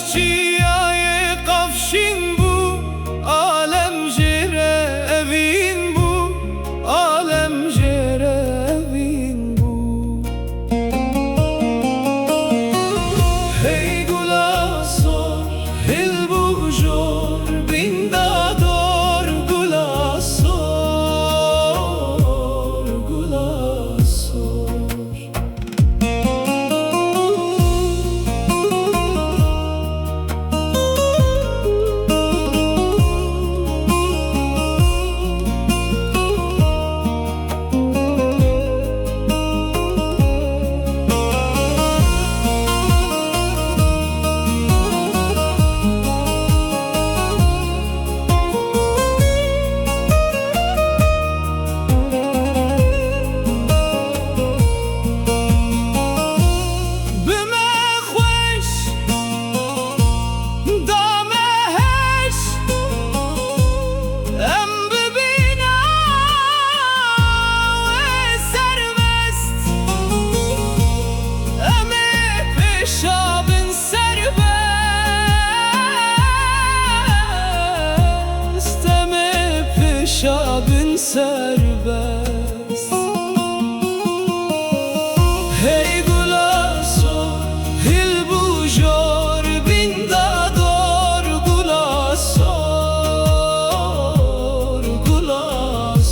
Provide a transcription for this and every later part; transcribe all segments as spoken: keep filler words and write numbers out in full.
Çiyayê Qafşîn bû, alem jê re evîn bû, alem jê re evîn bû. Hey gula sor, hil bû jor, bîn da dor, gula sor, gula sor. Bime xweş, dame heş, em bibîna we serbest. Em ê pêşa bin serbest, em ê pêşa bin serbest. Hey gula sor, hil bû jor, bîn da dor, gula sor, gula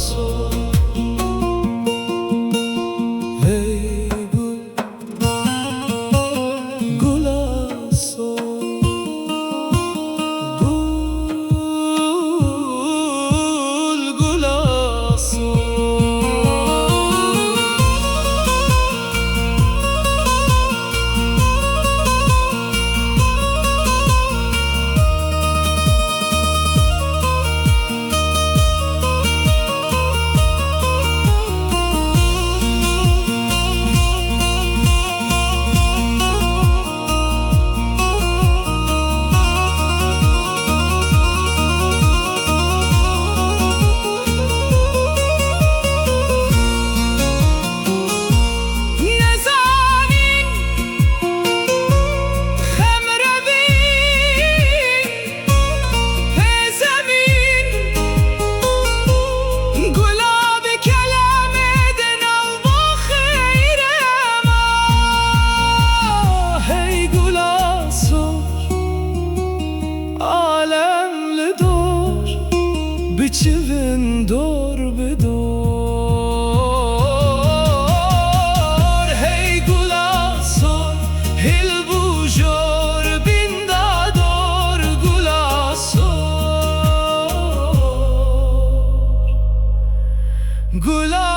sor. Hey gul, gula sor, gul, gula sor. Nezanîn xem revîn, pê zemîn, gula bi kelemê di nav baxê re ma. Hey gula sor, alem li dor, biçivin dor bi dor. Hey gula sor, hil bû jor, bîn da dor, gula sor, gula